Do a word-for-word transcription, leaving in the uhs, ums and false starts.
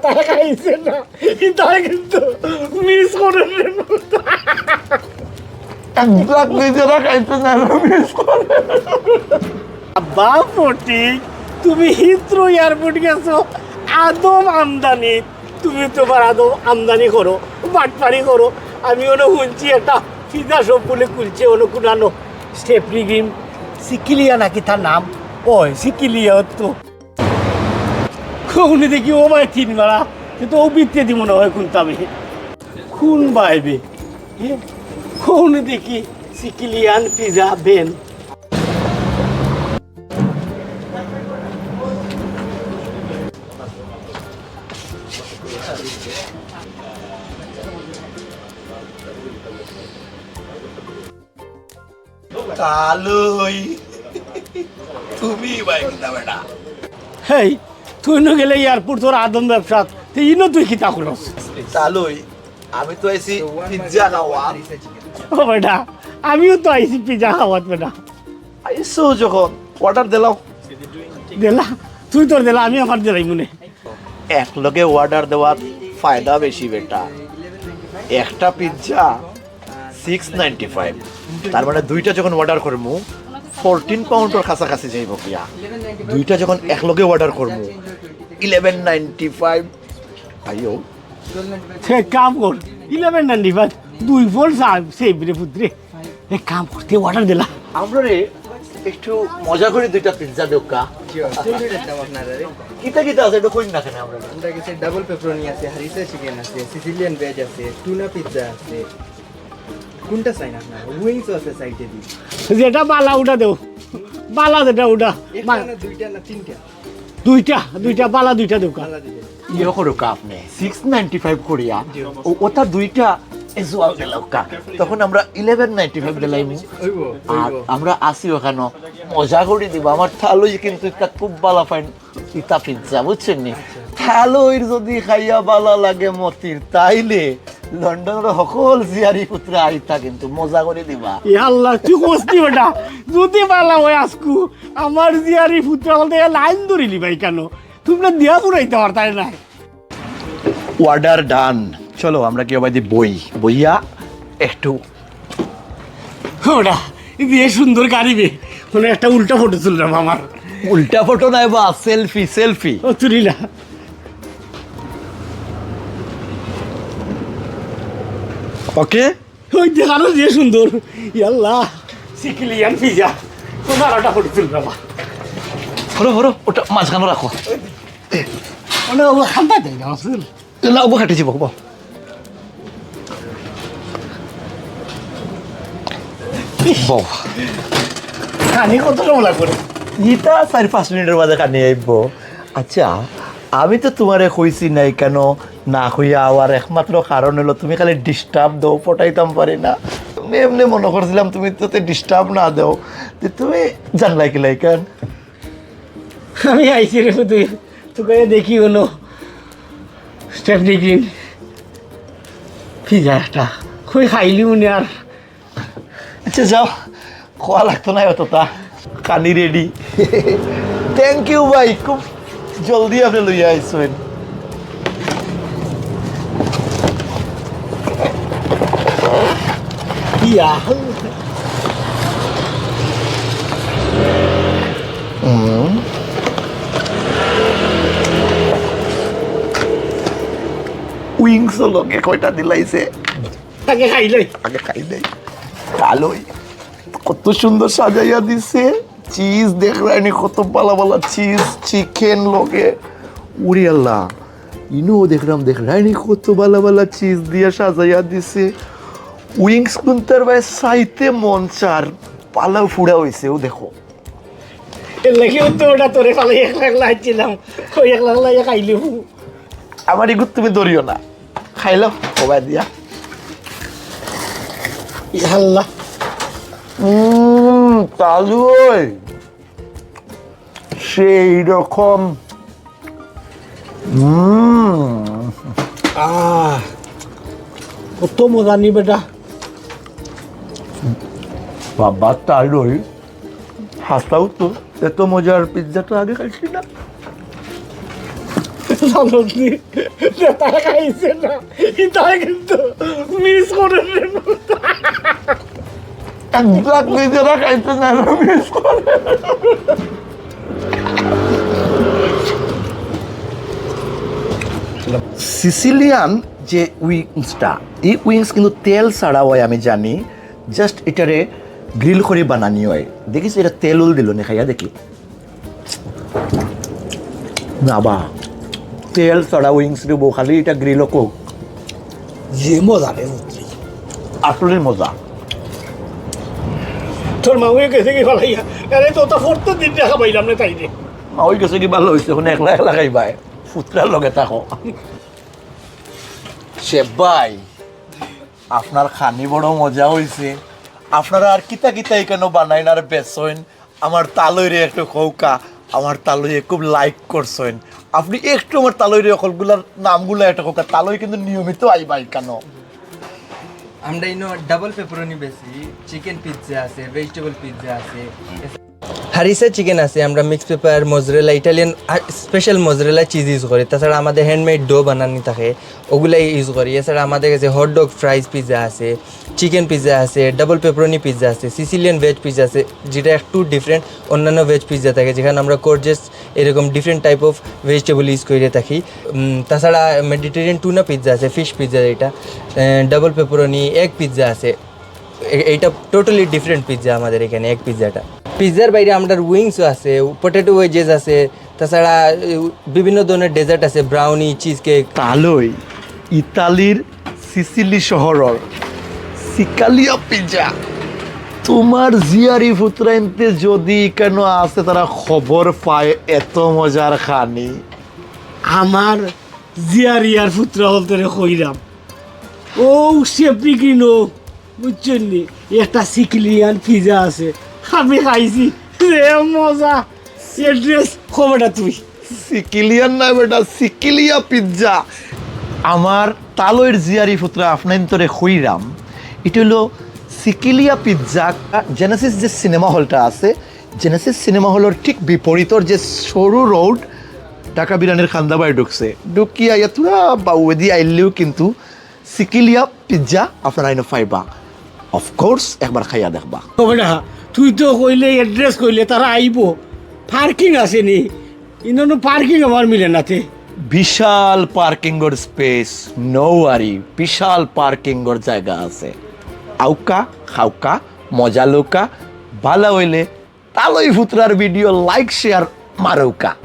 তাই খাইছে না, তাই কিন্তু মিস করে। একবার নিজেরা খাইতে না, মিস করে। আব্বা ফটিক, তুমি হিথ্রো এয়ারপোর্ট গেছো, আদম আমদানি, তুমি তোমার আদম আমদানি করো, বাটপারি করো। আমি ওনো শুনছি একটা পিজা শপ বলে খুলছে, ওনো কুনানো স্টেফনি গ্রিন, সিকিলিয়া নাকি তার নাম? ওই সিকিলিয়া তো। কোনে দেখি ও ভাই তিন মারা, সে তো ও বিত্তে দিব না হয় কোনটা আমি। কোন বাইবে? কোনে দেখি সিকিলিয়ান পিজা বেন। তালই, তুমি ভাই কিতা বেটা? হেই, তুই নু গেলে এয়ারপোর্ট তোর আদম ব্যবসা, তুই ইনো তুই কিতা করস? তালই, আমি তো আইছি পিৎজা খাওয়া। ও বেটা, আমিও তো আইছি পিৎজা খাওয়াত বেটা। আইছো যখন, অর্ডার দিলাও। দিলা, তুই তোর দিলা, আমি আমার দিলাই মনে। এক লগে অর্ডার দেওয়ার ফায়দা বেশি বেটা। একটা পিৎজা সিক্স নাইনটি ফাইভ, তার মানে দুইটা যখন অর্ডার করমু, ফোরটিন পাউন্ডর কাছাকাছি যাইব গিয়া। দুইটা যখন এক লগে অর্ডার করমু, ইলেভেন নাইনটি ফাইভ। আইও। সে কাম কর, ইলেভেন নাইনটি ফাইভ, দুই ফোর সেভ রে পুত্রে। এক কাম করতে অর্ডার দিলা। আমরা রে একটু মজা করে দুইটা পিৎজা দেউক্কা। জি, কোন দুইটার দাম আপনারা রে? কিতা কিতা আছে একটু কইন না কেন আমরা? আমরা কাছে ডাবল পেপারনি আছে, হারিসা চিকেন আছে, সিসিলিয়ান ভেজ আছে, টুনা পিৎজা আছে। কোনটা চাই না আপনারা? উইংস আছে সাইডে দি। যেটা বালা ওটা দেও, বালা যেটা ওটা। একটা না দুইটা না তিনটা? দুইটা, দুইটা বালা দুইটা দেউক্কা। ভালা দিলে। ইয়ে করুক্কা আপনি, সিক্স নাইনটি ফাইভ করিয়া, ও, ওটা দুইটা এজুয়াল দিলাউক্কা। তখন আমরা ইলেভেন নাইনটি ফাইভ দিলাইমু। ওইবো, আর ওইবো। আমরা আছি ওখানো, মজা করি দিব। আমার তালই কিন্তু একটা খুব বালা ফাইন ইতা পিৎজা, বুঝছেন নি? তালইর যদি খাইয়া বালা লাগে মতির, তাইলে লন্ডনর সকল জিয়ারি পুত্রে আইতা কিন্তু মজা করি দিবা। এ আল্লাহ, তুই কষ্ট বেটা, যদি বালা হয় আজকু, আমার জিয়ারি পুত্রা বলতে এ লাইন ধরিলি ভাই কেন? তোমরা দিয়া পুরাইতে পারতাই নাই। অর্ডার ডান। চলো আমরা কি অবাদি বই, বইয়া একটু ওরা, এই যে সুন্দর গাড়ি বে, মানে একটা উল্টা ফটো তুললাম আমার। উল্টা ফটো নাই বা, সেলফি, সেলফি। ও তুলি না। ওকে। ওই দেখানো যে সুন্দর, ইয়াল্লা, সিকিলিয়ান পিজা। তোমার ওটা ফটো তুললাম। হরো হরো, ওটা মাঝখানো রাখো। মানে ও খান্দা দেয় না আসল। না, ওগো কাটি যাবো, বাবা। বাবা। খানি কত সময় লাগবে? ইতা চার পাঁচ মিনিটর মাঝে খানি আইব। আচ্ছা, আমি তো তোমারে কইছি নাই কেন, না কইয়া আওয়ার একমাত্র কারণ হলো তুমি খালি ডিস্টার্ব দাও, পটাইতাম পারি না। এমনি এমনি মনে করছিলাম তুমি তো ডিস্টার্ব না দাও, তো তুমি জানলাই কিলাই কেন? আমি আইছি রে তুই, তোকে দেখি হলো স্টেফনি গ্রিন পিজা একটা কই খাইলি মনে আর। আচ্ছা যাও, খাওয়া লাগতো না অতটা। খানি রেডি। থ্যাংক ইউ ভাই, খুব জলদি আপনি লইয়া আইছেন। ইয়া। উইংস লগে কয়টা দিলাইছে। তাকে খাইলে আগে খাই দেই। ভালোই। কত সুন্দর সাজাইয়া দিছে। চিজ দেখরায়নি, কত বালা বালা চিজ, চিকেন লগে। উরি আল্লাহ, ইনো দেখরাম, দেখরায়নি কত বালা বালা চিজ দিয়া সাজাইয়া দিছে। উইংস কুন্তার ভাই চাইতে মন চার, পালাও ফুড়া হইছে, ও দেখো। এর লাগি তো ওটা তোরে ফালাই একলা একলা আইছিলাম। ওই একলা একলা ইয়া খাইলি। আমার ইগুত তুমি ধরিও না, খাইলাম কবাই দিয়া। ইয়াল্লা। উম, তালু ওই। সেই রকম। উম, আহ, কত মজা নি বেটা। বাবা, তালু ওই। হাসাও তো, এত মজার পিৎজা তো আগে খাইছি না। চলতনি, যেটা খাইছে না, এটা কিন্তু মিস করে। একজাক্টলি যেটা খাইছে না, মিস করে। সিসিলিয়ান যে উইংসটা, এই উইংস কিন্তু তেল ছাড়া হয় আমি জানি, জাস্ট এটারে গ্রিল করে বানানি হয়। দেখিস, এটা তেল উল দিল নি, খাইয়া দেখি। না বা, তেল ছাড়া উইংস রে বউ, খালি এটা গ্রিল হোক। যে মজা রে পুত্রি। আসলে মজা। তোর মাউয়ে গেছে কি ভালাইয়া? আরে তো তা ফোর্থ দিন দেখা পাইলাম না তাই রে। মা ওই গেছে কি ভালো হইছে, এখন একলা একলা খাইবায়, পুত্রার লগে থাকো। শেফ ভাই, আপনার খানি বড় মজা হইছে। আপনারা আর কিতা কিতা এখানে বানাইন আর বেচইন, আমার তালইরে একটু কউক্কা। আমার তালইয়ে খুব লাইক করছইন। আপনি একটু আমার তালইরে হকলগুলার নামগুলা একটু কউক্কা। তালই কিন্তু নিয়মিত আইবা এখানো। আমরা ইনো ডাবল পেপারনি বেশি, চিকেন পিৎজা আছে, ভেজিটেবল পিৎজা আছে। হারিসা চিকেন আছে, আমরা mix paper, mozzarella, Italian special mozzarella cheese use করি। তাছাড়া আমাদের হ্যান্ডমেড ডো বানানি থাকে, ওগুলাই ইউজ করি। এছাড়া আমাদের কাছে হট ডগ ফ্রাইজ পিৎজা আছে, চিকেন পিৎজা আছে, ডাবল পেপারনি পিৎজা আছে, সিসিলিয়ান ভেজ পিৎজা আছে, যেটা একটু ডিফারেন্ট অন্যান্য ভেজ পিৎজা থাকে, যেখানে আমরা কোর্জেস এরকম different type of vegetable use করে থাকি। উম, তাছাড়া মেডিটেরিয়ান টুনা পিৎজা আছে, ফিশ পিৎজা, এটা ডাবল পেপারনি এগ পিৎজা আছে। এ- এইটা টোটালি ডিফারেন্ট পিৎজা আমাদের এখানে, এগ পিৎজাটা। পিৎজার বাইরে আমরা উইংসও আছে, পটেটো ওয়েজেস আছে, তাছাড়া এ, বিভিন্ন ধরনের ডেজার্ট আছে, ব্রাউনি, চিজ কেক। তালই ইতালির সিসিলি শহরর সিকালিয়া পিৎজা। তোমার জিয়ারি ফুতরাইন্তে যদি কেন আছে, তারা খবর পায় এত মজার খানি। আমার জিয়ারিয়ার পুত্রা হলতরে কইরাম, ও সেপিকিনো, বুঝছইন নি, একটা সিকিলিয়ান পিজা আছে, আমি খাইছি, রে মজা। অ্যাড্রেস খবরটা তুই। সিকিলিয়ান না বেটা, সিকিলিয়া পিৎজা। আমার তালইর জিয়ারি ফুতরা আপনাইন্তরে কইরাম, এটা হলো সিকিলিয়া পিৎজা। জেনেসিস যে সিনেমা হলটা আছে, জেনেসিস সিনেমা হলর ঠিক বিপরীতর যে সরু রোড, ঢাকা বিরানির খান্দাবায় ঢুকছে, ঢুকিয়া ইয়া থুড়া বাউদি আইলেও কিন্তু সিকিলিয়া পিৎজা আপনারা ইনো পাইবা। অফকোর্স একবার খাইয়া দেখবা। খবরটা তুই তো কইলে, অ্যাড্রেস কইলে, তারা আইবো। পার্কিং আছে নি? ইনো পার্কিং আমার মিলে নাতে। বিশাল পার্কিংর স্পেস, নো ওয়ারি, বিশাল পার্কিংর জায়গা আছে। আউকা, খাউকা, মজা লউকা, ভালা হইলে তালই ফুতরার ভিডিও লাইক শেয়ার মারউকা।